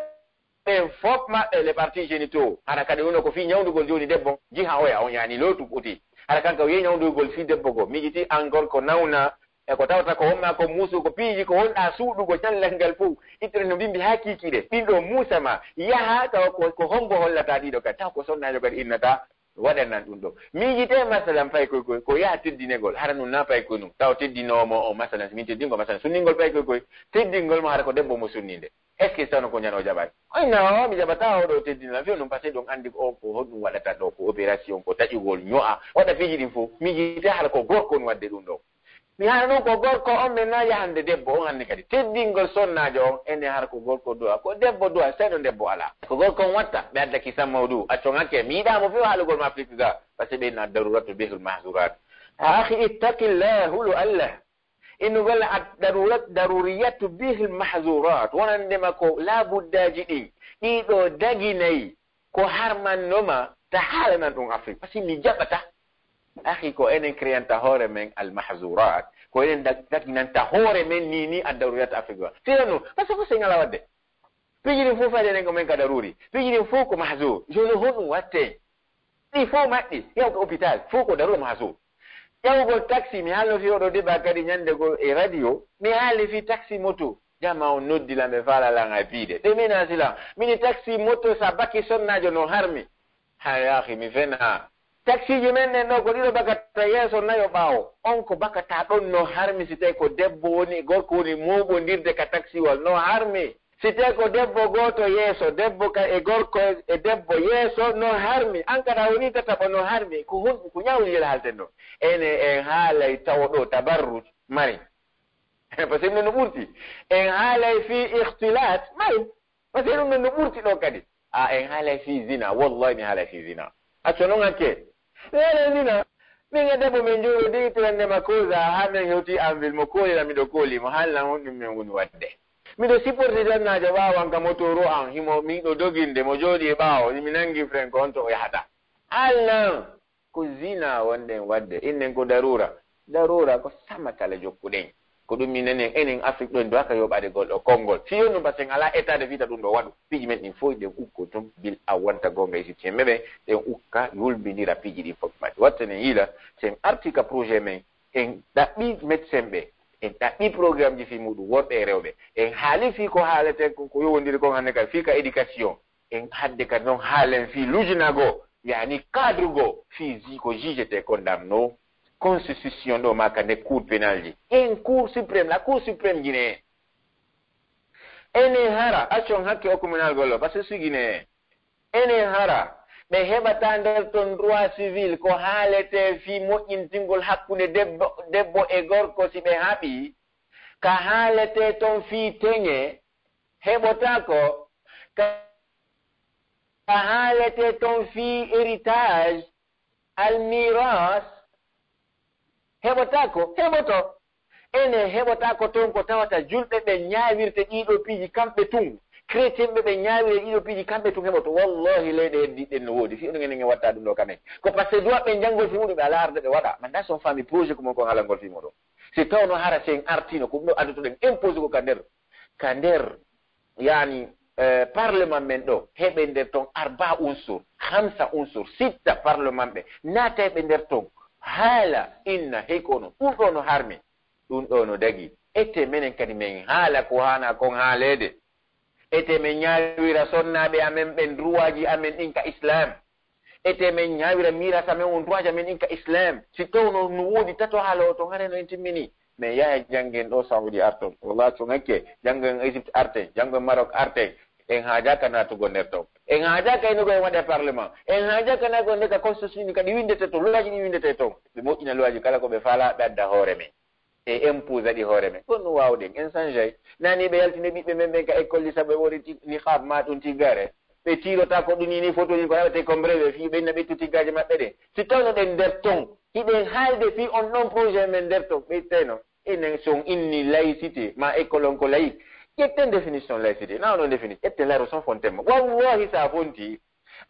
ɓen fof maɓɓe, les parties génitaux. Hara kadi woni ko fii ñawndugol jooni debbo, jiha oya, on yaani lootu ɓuti. Hara kanka o yehi ñawndugol fii debbo goo. Miijiti an gorko nawna, e ko tawta ko won maa ko muusu, ko piiji, ko wonɗaa suuɗugol cellal ngal fow, ittire no mbimbi haa kiikiiɗe, ɗin ɗoo muusa ma, yaha tawa ko, ko hombo hollata ɗiɗo kadi, tawa ko sonnaajo kadi innata, waɗanan ɗum ɗoo. Miijitee, masalan, paykoy koy, ko yaha teddinegol, hara nun naa paykoy nun, tawa teddinoowo mo on, masalan, si min teddingol, masalan, sunningol paykoy koy, teddingol mo hara ko debbo mo sunninde. Est-ce que tawno ko ñan o jaɓaani? O inna, o, mi jaɓataa oo ɗoo teddina lan, fiyo ɗum, parce que ɗon anndi ko o, ko honɗum waɗata ɗoo, ko opération, ko taƴugol, ño'a, waɗa piiji ɗin fow. Miijitee hara ko gorko on waɗde ɗum ɗoo. Mi hara ɗum ko gorko on, men naa yahande debbo on hannde kadi. Teddingol sonnaajo on, enen hara ko gorko du'a, ko debbo du'a, seyɗo debbo alaa. Ko gorko on watta, ɓe adda kisan mawdu, accon hakke, mi yiɗaa mo fiyo haalugol ma Afrique ga, parce que ɓe na daruratu bihil mahzurat. Akhi, ittaqillah, hulu Allah. Innugol ad-, darurat-, daruriyatu bihil mahzurat. Wonande ma ko laabuddaaji ɗin, ɗii ɗoo daginayi ko harmanno ma, ta haalanan ɗum Afrik. Parce que mi jaɓata. Akhi, ko enen créanta hoore men al mahzurat. Ko enen da-, daginanta hoore men ni, ni addaruriyat Afrik wa. Sila non, parce que ko sen ala wadde. Piiji ɗin fof fayde enen ko men ka daruri. Piiji ɗin fof ko mahzur. Jono honɗum watte? Ɗi fof maɗɗi, yaw ka hôpital, fof ko darura mahzur. Ƴawgol taxi, mi haalno fii oɗo débat kadi ñande goo e radio, mi haali fii taxi moto. Jama on noddi lan ɓe faala lan hay piide. Ɓe menace lan. Mini taxi moto sa baki sonnaajo no harmi. Hay akhi, mi fena. Taxiji men ɗen ɗo ko ɗiɗo bakata yeeso, nayo ɓaawo. On ko bakata ɗon no harmi si tawi ko debbo woni, gorko woni mooɓondirde ka taxiwal no harmi. Si tawi ko debbo gooto yeeso, debbo ka e gorko e debbo yeeso no harmi. An kadi a woni tataɓo no harmi. Ko hon, ko ñaawri yela halten ɗo. Ene en haalay tawo ɗo tabarruj mari. Parce que ɗum no ɓurti. En haalay fii ikhtilat mari. Parce que ɗum ɗon no ɓurti ɗon kadi. A en haalay fii zina. Wallahi mi haalay fii zina. Acco non hakke. Mi haalay zina. Min e debbo men jooɗodii tirannde ma cause haa men hewti en ville. Mo koolira miɗo kooli mo. Haalna on ɗum men woni waɗde. Miɗo supporti tan naajo ɓaawan ka motooru an. Himo miɗo doginde mo jooɗi e ɓaawo. Mi nangi frein ko on to o yahata. Haalna. Ko zina wonɗen waɗde. Innen ko darura. Darura ko sama kala jokkuɗen. Ko ɗum minen en, enen Afrik ɗo en duwaka yoɓade gol o konngol. Si on ɗum, parce que en alaa état de vita ɗum ɗo waɗu. Piiji men ɗin fof ɗen ukko tun, bil a wonta goonga Égyptien ɓe ɓen, ɗen ukka yulbindira piiji ɗin fof majji. Watta en yiila, si en arti ka projet men, en ɗaɓɓi médecin ɓe, en ɗaɓɓi programme ji fii muɗum, worɓe e rewɓe. En haali fii ko haaleten kon, ko yowondiri kon hannde kadi, fii ka éducation. En hadde kadi non haalen fii lujna goo, yaani cadre goo, fii ji-, ko juge te kon ɗam no constitution ɗo maa ka nder cour pénal ji. En cour suprême, la cour suprême guinéen. Enen hara, accon hakke o communal golo, parce que si guinéen. Enen hara, ɓe heɓata nder ton droit civil ko haalete fii moƴƴintingol hakkunde debbo, debbo e gorko si ɓe haɓi, ka haalete ton fii teŋe, heɓotaako, ka, ka haalete ton fii héritage, almiras, heɓotaako, heɓoto. Enen heɓotaako ton ko tawata julɓe ɓen ñaawirte ɗii ɗoo piiji kamɓe tun, chrétienɓe ɓen ñaawire ɗii ɗoo piiji kamɓe tun heɓoto. Wallahi leyɗe heddiiɗe ɗen no woodi, fii onon enen en watta ɗum ɗoo kamen. Ko parce que duwa ɓen janngol fii muɗum ɓe alaa arde ɓe waɗa. Man da son famille projet ko mon kon halangol fii muɗum. Si tawno hara si en artiino ko ɗum ɗoo addotoɗen imposé ko ka nder, ka nder, yaani, eh, parlement men ɗo, heɓe nder ton arba unsur, hamsa unsur, sitta parlement ɓe, naata heɓe nder ton, haala, inna, hey ko ono, ɗum ɗoo no harmi, ɗum ɗoo no dagi. Ete menen kadi men haala ko haana kon haaleede. Ete men ñaawira sonnaaɓe amen ɓen droitji amen ɗin ka Islam. Ete men ñaawira miiras amen on droitji amen ɗin ka Islam. Si tawno no woodi tato haala o ton, hare no en timmini. Men yaha janngen ɗo Saudi arton. Wallahi ton hakke, janngen Egypte arten, janngen Maroc arten. En haajaaka naatugol nder ton. En haajaaka inugol en waɗa parlement. En haajaaka naatugol nder ka constitution kadi winndete ton, loiji ɗin winndete ton. Ɓe moƴƴina loiji kala ko ɓe faala, ɓe adda hoore men. E imposer ɗi hoore men. Ko no waawɗen, en sanjay. Nani ɓe yaltine ɓiɓɓe men ɓen ka école ɗi sabu ɓe waɗi ti-, niqab ma ɗum tiggare. Ɓe tiirota ko ɗum ni, ni photo ni ko heɓete comme rêve fii ɓe inna ɓe ittu tiggaaje maɓɓe ɗen. Si tawno ɗen nder ton, hiɗen haalde fii on ɗon projet men nder ton, ɓe ittayno. Enen si on inni laïcité, ma école on ko laïque. Ƴetten définition laïcité, na on défini, ƴetten la raison fonten mo. Wallahi sa fonti,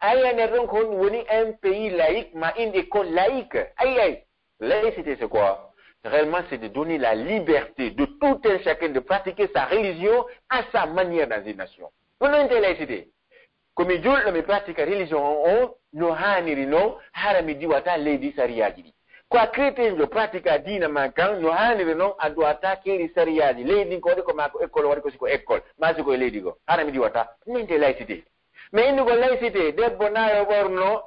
a yi'ay nder ɗon ko honɗum woni un pays laïque, ma une école laïque. A yi'ay. Laïcité, c'est quoi? Réellement, c'est de donner la liberté de tout un chacun de pratiquer sa religion à sa manière dans une nation. Ɗum woni laïcité. Ko mi julɗo, mi pratika religion on, on no haaniri non, hara mi diwata leydi sariyaaji ɗi. Ko a chrétienjo, pratika diina ma kan no haaniri non, a duwata keeri sariyaaji. Leydi ndin ko waɗi ko maa ko école, waɗi ko si ko école, maa si ko e leydi goo. Hara mi diwata. Ɗum woni laïcité. Mais innugol laïcité, debbo na yo ɓorno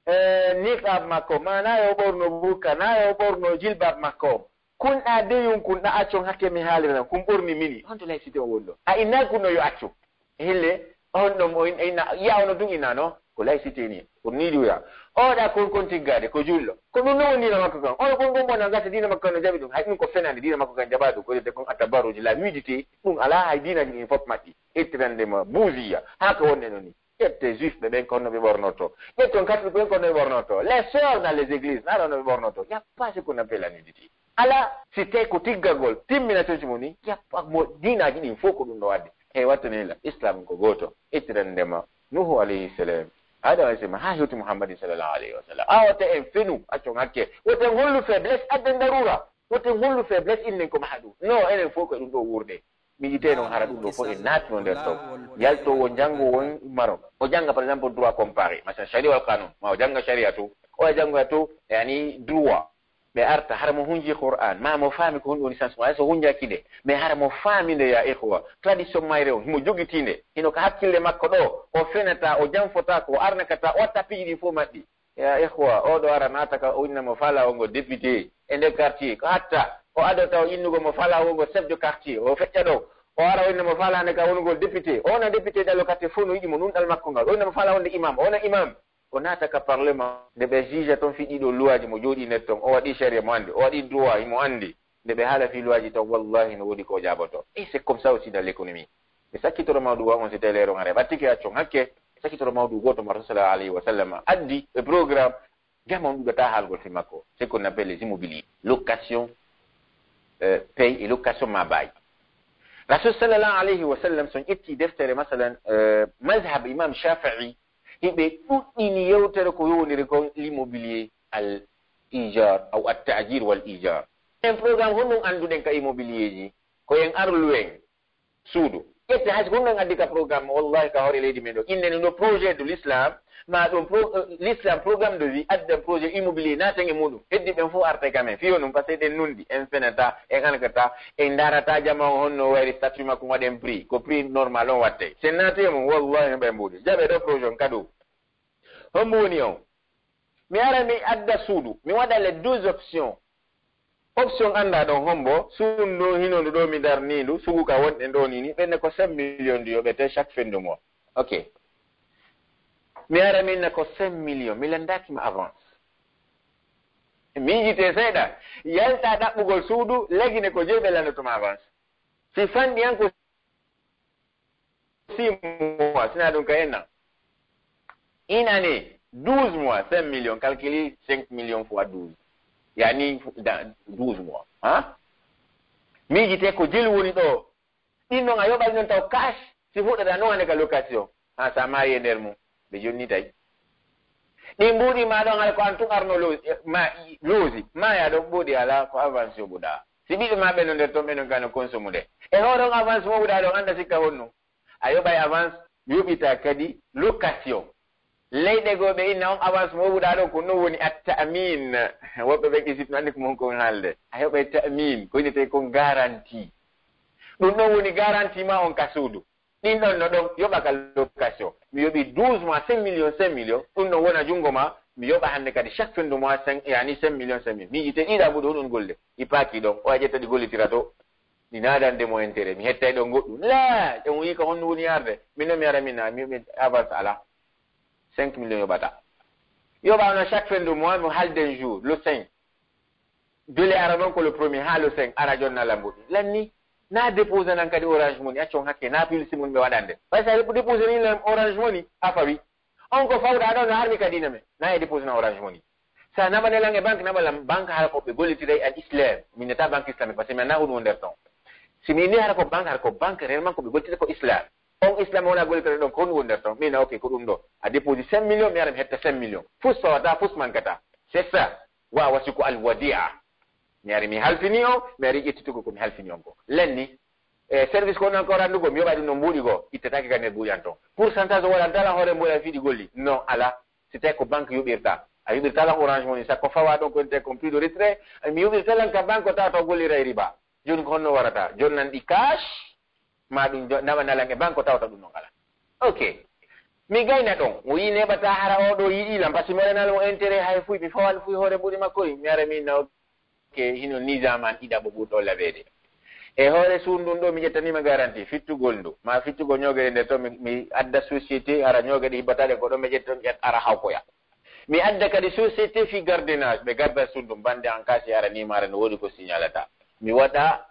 eh, niqab makko, ma na yo ɓorno burka, na yo ɓorno jilbab makko. Kun ɗa deyun, kun ɗa accon hakke mi haalira non, kun ɓorni mini. Honto laïcité on woni ɗo? A inna kun no yo accu. Hille, on ɗon o in-, inna, ya ono tun inna no? Ko laïcité ni. Ko ni ɗum ya. O ɗa kon kon tiggade, ko julɗo. Ko ɗum no woni diina makko kan. Ono kon kon bona gasa diina makko kan no jaɓi ɗum. Hay ɗum ko fenande diina makko kan jaɓa ɗum. Ko wiyete kon atabarruj, la nudité. Ɗum alaa hay diinaji ɗin fof maɓɓi. Ittirande ma buuziya. Haa ko wonde non ni. Ƴette juif ɓe ɓen ko honno ɓe ɓornorto. Ƴetton katolik ɓen ko honno ɓe ɓornorto. Les sœurs dans les églises, na honno ɓe ɓornorto. Y a pas ce qu'on appelle la nudité. Ala, si tawi ko tiggagol, timmina conci mum ni, y a pas mo diinaaji ɗin fof ko ɗum ɗo wadde. Hey, wattane la, Islam ko gooto. Ittirande ma, Nuhu alayhi salam. Adam alayhi salam, haa hewti Muhammadin sallallahu alayhi wa sallam. A wata en fenu, accon hakke. Wata en hollu faiblesse, adden darura. Woten hollu faiblesse innen ko maha ɗum. Non, enen fof ko e ɗum ɗo wuurɗe. Mi yitee non hara ɗum ɗo fof en naatino nder ton. Yaltoowo janngo won maron. O jannga, par exemple, droit comparé, masalan, sharia wal qanun, ma o jannga sharia to, o jannga to, yani, droit. Ɓe arta, hara mo hunji Qur'an, ma mo faami ko honɗum woni sens mo, hay so hunjaki nde, mais hara mo faami nde, ya ikhwa. Tradition mayre on, himo jogiti nde, hino ka hakkille makko ɗo, o fenata, o janfota ko, o arnakata, o watta piiji ɗin fof maɗɗi. Ya ikhwa, o ɗo ara naata ka, o inna mo faala wongo député e nder quartier, ko hatta, o adota o innugo mo faala wongo chef de quartier, o feƴƴa ɗo, o ara o inna mo faala hande ka wonugol député, o wona député ɗal o quartier fof no yiɗi mo, nunɗal makko ngal, o inna mo faala wonde imam, o wona imam. O naata ka parlement, nde ɓe juge ton fii ɗiɗo luwaaji mo jooɗii nder ton, o waɗii sharia mo anndi, o waɗii droit himo anndi. Nde ɓe haala fii luwaaji ton, wallahi no woodi ko o jaaboto. Et c'est comme ça aussi dans l'économie. Mi sakkitoro mawdu wa on si tawi leero ngare ɓattike accon hakke. Mi sakkitoro mawdu gooto mo Rasul sallallahu alayhi wa sallam addi e programme. Jama on ɗuɗata haalgol fii makko. C'est qu'on appelle les immobiliers. Location, euh, pay et location ma bail. Rasul sallallahu alayhi wa sallam son ƴetti deftere masalan, euh, mazhab imam Shafi'i, hiɓe ɗuɗɗini yewtere ko yowondiri kon l'immobilier, al ijar, aw at ta'jir wal ijar. En programme honɗum annduɗen ka immobilier ji? Ko en arlu en suudu. Ƴette hay ko honɗum addi ka programme, wallahi ka hoore leydi men ɗo. Innde no projet de l'islam, ma ɗum pro-, eh, l'islam programme de vie, adda projet immobilier, naaten e muɗum. Heddi ɓen fof arta ka men. Fiyo ɗum, parce que eɗen nundi, en fenata, en ankata, en ndarata jama on honno wayri statut makko waɗen prix. Ko prix normal on watte. Sen naati e mum, wallahi no ɓe mbuuɗi. Jaɓe ɗo projet on kadu. Hombo woni on? Mi ara mi adda suudu, mi waɗa les deux options. Option annda ɗon hombo, suudu ndu hino ndu ɗo mi darni ndu, sugu ka wonɗen ɗo ni ni, ɓenne ko cinq millions ndu yoɓete chaque fin de mois. Ok. Mi ara mi inna ko cinq millions, mi landaki ma avance. Miijite seeɗa, yalta ɗaɓɓugol suudu, legine ko jeyi ɓe landoto ma avance. Si fanɗi an ko six mois, sina ɗum ka un an. Une année, douze mois, cinq millions, calcule cinq millions fois douze. Yani, dans douze mois. Hein? Miijite ko jelu woni ɗo. Ɗin non a yoɓay non taw cash, si fuɗɗata non hande ka location. Ha, sa maayi e nder mum, ɓe jonnitay. Ɗin mbuuɗi ma ɗon, hara ko an tun arno lo-, ma, loosi. Maaya ɗon mbuuɗi alaa, ko avance yoɓuɗaa. Si ɓiɓɓe ma ɓe no nder ton, ɓe non ka no consommude. E hoore on avance moɓuɗaa ɗon, annda sikka honno. A yoɓay avance, yoɓita kadi location. Leyɗe goo ɓe inna on avance moɓuɗaa ɗon, ko non woni at-ta'min. Woɓɓe ɓe kisit no anndi ko mon kon haalde. A yoɓay ta'min, ko innete kon garantie. Ɗum ɗon woni garantie ma on ka suudu. Ɗin ɗon no ɗon yoɓa ka location. Mi yoɓi douze mois, cinq millions, cinq millions. Ɗum ɗon wona junngo ma. Mi yoɓa hannde kadi chaque fin de mois, cinq, yani cinq millions, cinq millions. Miijite ɗiɗa mbuɗo ɗum golle. Ɗi paaki ɗon. O a ƴetta ɗi gollitira to. Ɗi naadande mo intérêt. Mi hettay ɗon goɗɗum. La! Ɓe mo yi'i ko honno woni yarde. Min non mi ara min, mi, mi avance ala. Cinq millions yoɓata. Yoɓa no chaque fin de mois, mo halden jour, le cinq. Jole ara non ko le premier, haa le cinq, ara jonna lambo. Lanni, na déposer nan kadi Orange Money, accon hakke, na publicité mun ɓe waɗande. Parce que déposer ni lan Orange Money, a fawi. On ko fawɗa ɗon no harmi kadi na me. Na e déposer na Orange Money. Sa naɓane lan e banque, naɓa lan banque hara ko ɓe gollitiray al Islam. Min nata banque islamique, parce que mi annda ko ɗum woni nder ton. Si mi inni hara ko banque, hara ko banque, réellement ko ɓe gollitata ko Islam. On Islam wona gollitata ɗon, ko ɗum woni nder ton. Min, ok, ko ɗum ɗo. A déposer cinq millions, mi ara mi hetta cinq millions. Fus fawata, fus mankata. C'est ça. Wa wasi ko al wadi'a. Mi ari mi halfini on, mi ari ƴettitugo ko mi halfini on ko. Lenni, e service ko non ko randugo, mi yoɓa ɗum no mbuuɗi goo, ittataake ka nder mbuuɗi an ton. Pourcentage o waɗanta lan hoore mbuuɗi an fii ɗi golli? Non, ala. Si tawi ko banque yoɓirta, a yoɓirta lan Orange Money, sakko fawa ɗon ko wonte kon prix de retrait, mi yoɓirta lan ka banque ko tawata o golliray riba. Jooni ko honno warata? Jonnan ɗi cash, ma ɗum jo-, nawa nalan e banque ko tawata ɗum non ala. Ok. Mi gayna ɗon, o yii neɓata hara o ɗo yiɗi lan, parce que mi waɗanal mo intérêt hay fuy, mi fawal fuy hoore mbuuɗi makko, mi ara mi inna, ok, hino nizam an ɗiɗaɓo ɓurɗo laɓeede. E hoore suudu ndun ɗo, mi ƴettanima garantie, fittugol ndu, ma fittugol ñoogere nde to, mi, mi adda société, hara ñoogere hibbataɗe ko ɗo, mi ƴetta, mi ƴetta, ara hawkoya. Mi adda kadi société fii gardiennage, ɓe garda suudu ndun, bande an kasi ara ni mara no woodi ko signalata. Mi waɗa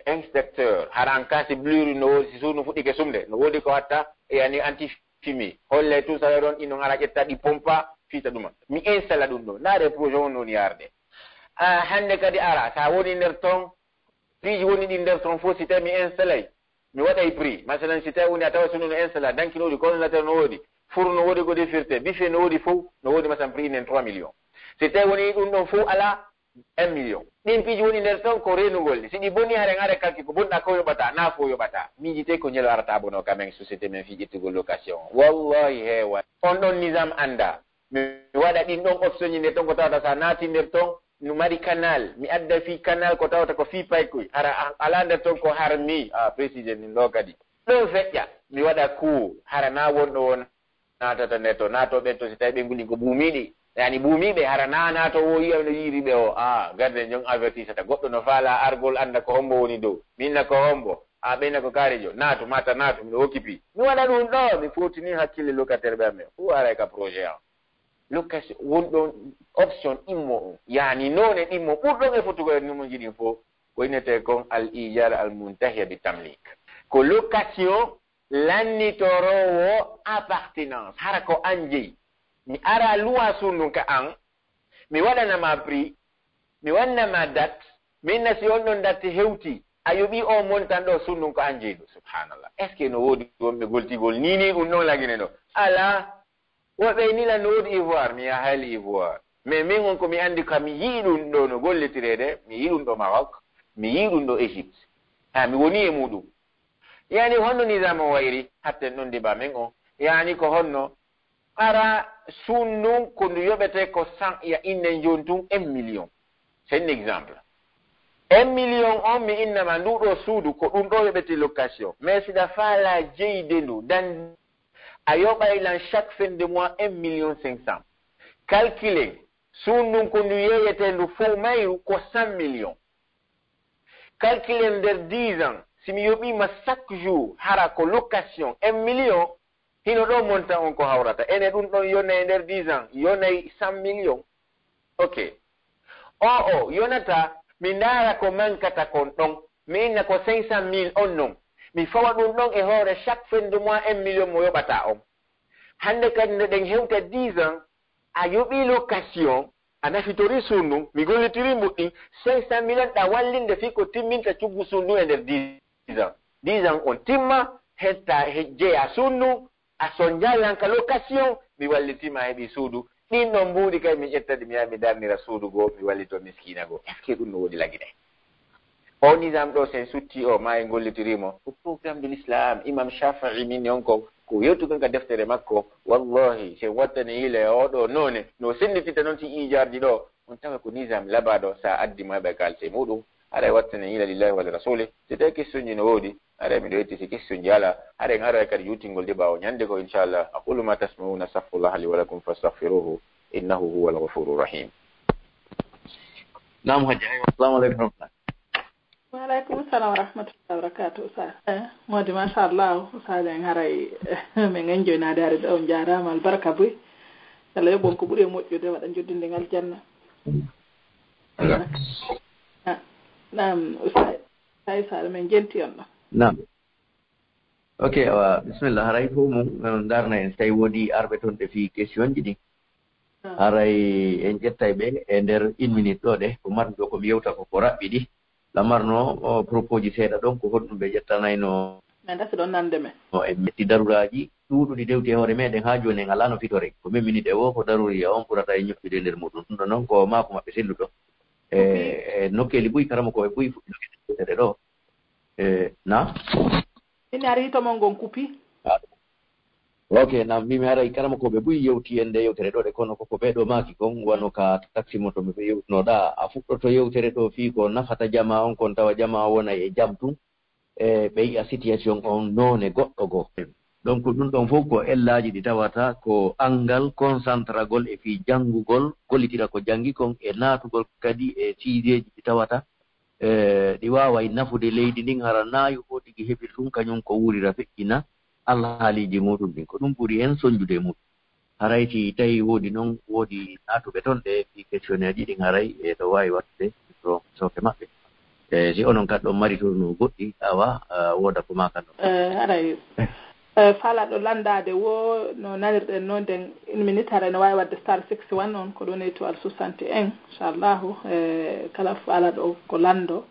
inspecteur, hara an kasi bluri no woodi, si suudu fuɗɗike sumde, no woodi ko watta, e yani anti-fumée. Holle tout ça, ɗon ino hara ƴetta ɗi pompa, fiita ɗuma. Mi installa ɗum ɗo. Ndaare projet on woni yarde. Ah, hande kadi ara, sa woni nder ton, piiji woni ɗi nder ton fof, si tawi mi installay, mi waɗay prix. Masalan, si tawi woni a tawa suudu no installa, danki no woodi, congélateur no woodi, four no woodi, ko defirte, buffet no woodi fof, no woodi masalan prix nen trois millions. Si tawi woni ɗum ɗon fof ala, Un million. Ɗin piiji woni nder ton ko reenugol ɗi. Si ɗi bonii, haren haren kalki ko bonɗa ko yoɓata, naa ko yoɓata. Miijitee ko njelo arata bono ka men société men fii ƴettugol location. Wallahi heewat. On ɗon nizam anndaa. Mi waɗa ɗin ɗon option ji nder ton ko tawata sa naati nder ton, no mari canal. Mi adda fii canal ko tawata ko fii paykoy. Hara a-, alaa nder ton ko harmi. Ah, préciser ɗin ɗo kadi. Ɗon feƴƴa. Mi waɗa coût. Hara naa wonɗo won naatata nder to, naatoo ɓen to, si tawii ɓen nguli ko buumiiɗi, yani buumiiɓe, hara naa naatoo woo yi'a no yiiri ɓe o, a, garden jon avertisata, goɗɗo no faalaa argol, annda ko hombo woni dow, min na ko hombo, a, ɓen na ko kaarejo, naatu, mata naatu, miɗo occupé. Mi waɗa ɗum ɗo, mi footini hakkille locataire ɓe amen, fuu aray ka projet an. Location, won ɗon option ɗimmo on, yani noone ɗimmo ɓurɗon e fotugol e numo jiɗin fof, ko innetee kon al ijar al muntahiya bi tamlik. Ko location lannitoroowo appartenance, hara ko an jeyi. Mi ara luwa suudu ndun ka an, mi waɗana ma prix, mi wanna ma date, min na si on ɗon date hewti, a yoɓi on montant ɗo suudu ndun ko an jeyi ɗum. Subhanallah. Est-ce que no woodi wonɓe goltigol ni ni ɗum ɗon lagine ɗo? Alaa. Woɓɓe ni la no woodi Ivoire, mi yahay Ivoire. Mais min on ko mi andi ka mi yi'i ɗum ɗo no gollitireede, mi yi'i ɗum ɗo Maroc, mi yi'i ɗum ɗo Égypte. Ha mi woni e muɗum. Yani honno nizam on wayri? Hatten ɗon débat men on. Yani ko honno? Ara suudu ndun ko ndu yoɓete ko cent, ya innen jooni tun un million. C'est un exemple. Un million on mi innama ndu ɗo suudu ko ɗum ɗo yoɓete location. Mais si ɗa faala jeyde ndu, dan a yoɓay lan chaque fin de mois un million cinq cents. Calculer suudu ndun ko ndu yeeyete ndu fow mayru ko cent millions. Calculer nder dix ans, si mi yoɓiima chaque jour hara ko location un million, hino ɗo montant on ko hawrata. Ene ɗum ɗon yona e nder dix ans, yonay cent millions. Ok. O, o, yonata, mi ndaara ko mankata kon ɗon. Mi inna ko cinq cent mille on non. Mi fawa ɗum ɗon e hoore chaque fin de mois un million mo yoɓata on. Hannde kadi nde ɗen hewta dix ans, a yoɓii location, a nafitori suudu ndun, mi gollitirii mbuɗɗi, cinq cent mille ɗa wallinde fii ko timminta cuggu suudu ndun e nder dix ans. Dix ans on timma, hetta he jeya suudu ndun, a sonjaa lan ka location, mi wallitii ma a heɓii suudu. Ɗin ɗon mbuuɗi kay mi ƴetta ɗi mi yaha mi darnira suudu goo, mi wallito miskiina goo. Est-ce que ɗum no woodi lagine? O nizam ɗo, si en sutti o, ma en gollitirii mo, ko programme de l'islam. Imam Shafi'i min on ko, ko yewtugol ka deftere makko, wallahi, si en wattani yila e oo ɗoo noone, no sennditita non si iijaarji ɗoo, on tawa ko nizam labaaɗo, sa addi mo heɓa e kaalise muɗum, haray wattani yila lillahi wa li rasuli. Si tawi question ji no woodi, haray miɗo yetti, si question ji alaa, haray en aray kadi yuutingol ɗi ɓaawo ñande goo, inchallah. Aqulu ma tasma'una, astaghfirullaha li wa lakum fastaghfiruhu, innahu huwal ghafurur rahim. Naam, Hajji, aywa. Assalamu aleykum wa rahmatullah. Wa aleykum salam wa rahmatullahi wa barakatuh, Ustaz. Eh, moodi, machallah, Ustaz, en haray, men enjoynaade haray ɗo, on njaaraama, albarka buy. Alla yoɓ on ko ɓuri e moƴƴude, waɗa njoddindigal janna. Alhamdulillah. Ah, naam, Ustaz, Ustaz Sall, men jenti on ɗo. Naam. Ok, awa, bismillah. Haray fof mum, eh, ndarna en, si tawi woodi arɓe toon ɓe fii question ji ɗin. Ah. Haray en ƴettay ɓe e nder une minute ɗo ɗe, ko marmi ɗo ko mi yewta ko, ko raɓɓiɗi. Lamarno, o, propos ji seeɗa ɗon, ko honɗum ɓe ƴettanayno? Men ɗasi ɗon nande men. No en metti daruraaji ɗuuɗuɗi dewti e hoore meɗen, haa jooni en alaa no fitoree. Ko men minute e woo, ko daruriya on ɓurata e ñoƴƴude e nder muɗum. Ɗum ɗo noon ko maaku maɓɓe selluɗo. E, e nokkeeli buy, karamokooɓe buy fuɗɗinoke ɗe ɗo. E, na? Min arii to mon ngon kupi. Ah. Ok, na, mi, mi haray karamokooɓe buy yewti e nde yewtere ɗo ɗe, kono koko ɓee ɗo maaki kon, wano ka taxi moto ɓe yewtunoɗa, a fuɗɗoto yewtere ɗo fii ko nafata jamaa on kon, tawa jamaa on wonay e jam tun, e ɓe yi'a situation on noone goɗɗo goo. Donc, ɗum ɗon fof ko ellaaji ɗi tawata ko anngal, concentragol e fii janngugol, gollitira ko janngi kon, e naatugol kadi e siideeji ɗi tawata e, ɗi waaway nafude leydi ndin, hara naa yo o tigi heɓir ɗum, kañum ko wuurira feƴƴina alhaaliiji muuɗum ɗin. Ko ɗum ɓuri en sonjude e muuɗum. Haray si tawii woodi noon, woodi naatuɓe toon ɗe fii questionnaire ji ɗin, haray e ɗo waawi waɗtude so, sooke maɓɓe. E, si onon kadi ɗon mari toon no goɗɗi, awa, a, wooda ko maakan ɗon. E, haray. Eh, faalaaɗo lanndaade woo, no nanirɗen noon, nden une minute, haray no waawi waɗde star six one on, ko ɗon étoile soixante et un, inchallahu. Eh, kala faalaaɗo ko lanndo.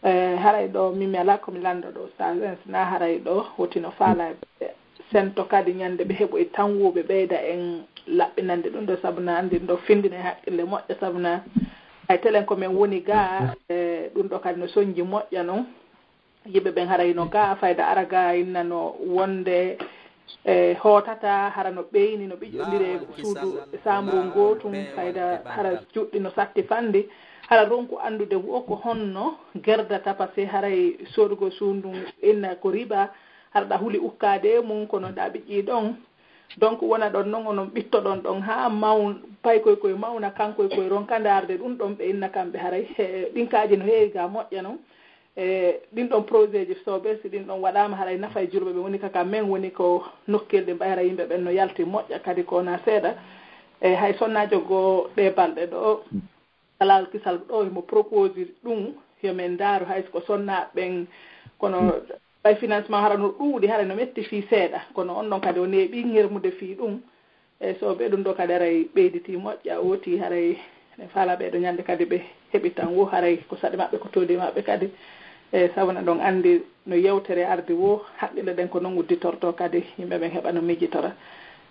Eh, haray ɗo, min mi alaa ko mi lanndo ɗo, ustaas en, sinaa haray ɗo, woti no faalaa ɓe sento kadi ñande ɓe heɓoy tan woo ɓe ɓeyda en laɓɓinande ɗum ɗo, sabu na anndi ɗo findine haqqille moƴƴa, sabu na Hay telen ko men woni gaa, e, ɗun ɗoo kadi no sonji moƴƴa non. Yimɓe ɓen haray no gaa, fayda ara gaa inna no wonde, e, hootata, hara no ɓeyni, no ɓiƴƴondiri e suudu, saamburu ngootun, fayda hara juɗɗi no satti fanɗi, hara ronku anndude wo ko honno gerdata, parce que haray soodugol suudu ndun inna ko riba, hara ɗa huli ukkaade e mun, kono ɗa ɓiƴƴii ɗon. Donc, wona ɗon non, onon ɓittoɗon ɗon haa mawn-, paykoy koy mawna, kankoy koy ronka ndaarde ɗun ɗon, ɓe inna kamɓe haray, he, ɗin kaaji no heewi gaa moƴƴa non. E, ɗin ɗon projet ji soobee, si ɗin ɗon waɗaama, haray nafay julɓe ɓe woni ka, ka men woni ko nokkirde mbayra yimɓe ɓen no yalti moƴƴa kadi ko wonaa seeɗa. E, hay sonnaajo goo ɗee balɗe ɗoo, Ka laawol kisal ɗoo, himo propose ɗun, yo men ndaaru hay si ko sonnaaɓe ɓen, kono ɓay financement hara no ɗuuɗi, hara no metti fii seeɗa, kono on ɗon kadi o neeɓii ŋermude fii ɗun. E so ɓee ɗun ɗoo kadi haray ɓeyditii moƴƴa, ootii haray eɗen faalaa ɓee ɗoo ñannde kadi ɓe heɓitan woo, haray ko saɗi maɓɓe, ko toodi maɓɓe kadi. E sabu na ɗon anndi no yewtere ardi woo, haqqille ɗen ko non udditortoo kadi, yimɓe ɓen heɓa no miijitora.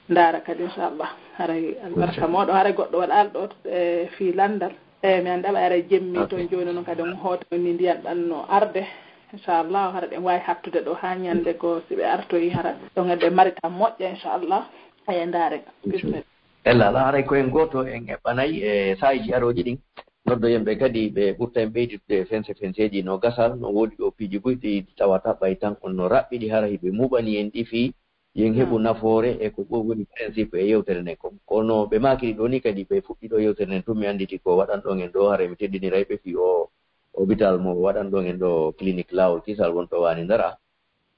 Ndaara kadi, inchallah. Haray albarka mooɗon, haray goɗɗo waɗaali ɗoo, e, fii lanndal. E, mi anndaa ɓay haray jemmi ton jooni non kadi on hoota ni ndiyan ɗan no arde. Inchallah, hara ɗen waawi hattude ɗoo haa ñannde goo si ɓe artoyi hara. Ɗon eɗen mari tan moƴƴa, inchallah. E, ndaaren. Bismillah. Ella, alaa haray ko en gooto en eɓɓanay e saa'iiji arooji ɗin. Noddoyen ɓe kadi ɓe ɓurta en ɓeyditude e fense fenseeji no gasa, no woodi ɗoo piiji buy ɗi tawata ɓay tan on no raɓɓiɗi hara hiɓe muɓani en ɗi fii Yen heɓu nafoore e ko ɗoo woni principe e yewtere nden kon. Kono ɓe maakiri ɗoo nii kadi, ɓe fuɗɗii ɗoo yewtere nden tun, mi annditi ko waɗanɗon en ɗoo, haray mi teddiniray ɓe fii oo hôpital mo waɗanɗon en ɗoo, clinique Laawol Kisal wonɗo Waani Ndara.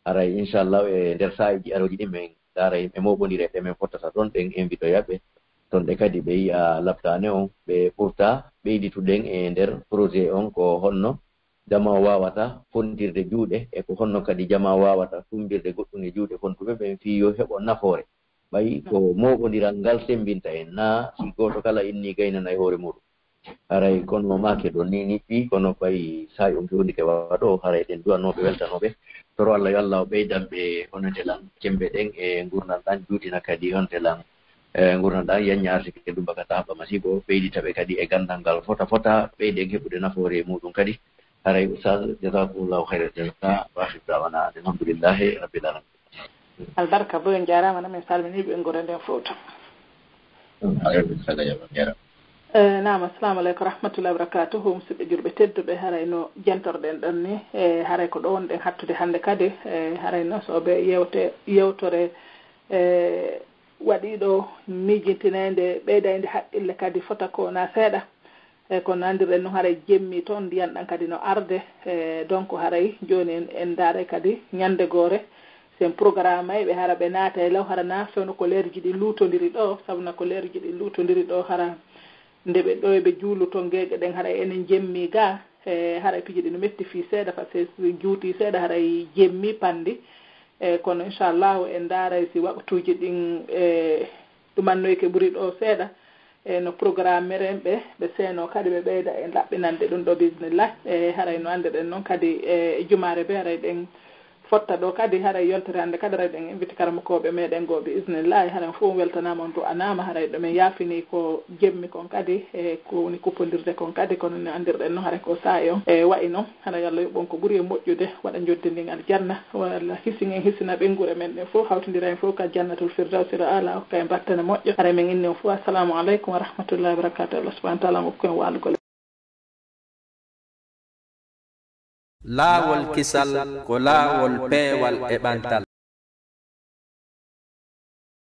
Haray, inchallah, e nder saa'iiji arooji ɗin, men ndaaray, men mooɓondira e ɓe men fottata ɗon, ɗen invitoya ɓe. Ton ɗe kadi ɓe yi'a labtaane on, ɓe ɓurta ɓeydituɗen e nder projet on ko honno jamaa waawata fontirde juuɗe, e ko honno kadi jamaa waawata tummbirde goɗɗun e juuɗe fontuɓe ɓen fii yo heɓo nafoore. Ɓay ko mooɓondiral ngal semmbinta en, naa si gooto kala innii gaynana e hoore muuɗun. Haray kono maake ɗon nii niɓɓii, kono ɓay saa'i on fewndike waɗoo, haray eɗen du'anoo ɓe, weltanoo ɓe. Toro Alla yo Alla o ɓeydan ɓe, honete lan, cemmbe ɗen e ngurndan ɗan, juutina kadi, honete lan, e ngurndan ɗan, yanña arsike ɗun baka taaba masiibo, ɓeydita ɓe kadi e ganndal ngal fota fota, ɓeyden heɓude nafoore e muuɗun kadi. Haray, Ustaz, jazakumullahu khairal jaza, wa akhiru da'wana, alhamdulillahi rabbil alamin. Albarka boy, on jaaraama, no min salminii ɓe ngure nden fow to. Aleykum salam, on jaaraama. Eh, naam, assalamu aleykum wa rahmatullahi wa barakatuhu. Musidɓe julɓe tedduɓe, haray no jentorɗen ɗon ni, eh, haray ko ɗo wonɗen hattude hannde kadi, eh, haray no so ɓe yewte, yewtore, eh, waɗiiɗo miijintineede, ɓeydaynde haqqille kadi fota ko na seeɗa. E kono anndirɗen non, haray jemmi toon, ndiyan ɗan kadi no arde. E donc, haray jooni en, en ndaaray kadi ñannde goore, si en programmayɓe, hara ɓe naata e law, hara na fewndo ko leerji ɗin luutondiri ɗo, sabu na ko leerji ɗin luutondiri ɗo, hara nde ɓe ɗo e ɓe juulu toon geeƴe ɗen, haray enen jemmi ga, e haray piiji ɗin no metti fii seeɗa, par ce que si juuti seeɗa, haray jemmi panndi. E kono, inchallahu, en ndaaray si waqtuuji ɗin, e, ɗumannoyke ɓuri ɗo seeɗa. E no programmeren ɓe, ɓe seenoo kadi ɓe ɓeyda e laɓɓinande ɗum ɗo, biisnillah. E haray no anndirɗen noon kadi e jumaare ɓe, haray ɗen fotta ɗo kadi, haray yontere hannde kadi, haray ɗen invite karamokooɓe meɗen goo, biisnillah. Haray fof weltanaama, on du'anaama, haray ɗo men yaafini ko jemmi kon kadi, e ko woni kuppondirde kon kadi, kono no anndirɗen noon, haray ko saa'i on e wa'i noon. Hana yo Allah yoɓ on ko ɓuri e moƴƴude, waɗa njoɓdi ndin aljanna. Yo Allah hisin en, hisina ɓeynguure men ɗen fof, hawtindira en fof ka jannatul firdawsil aala, hokka en battane moƴƴo. Haray men inni on fof, assalamu aleykum wa rahmatullahi wa barakatuh. Allah subhanahu wa taala hokku en waalugol. Laawol kisal ko laawol peewal e ɓantal.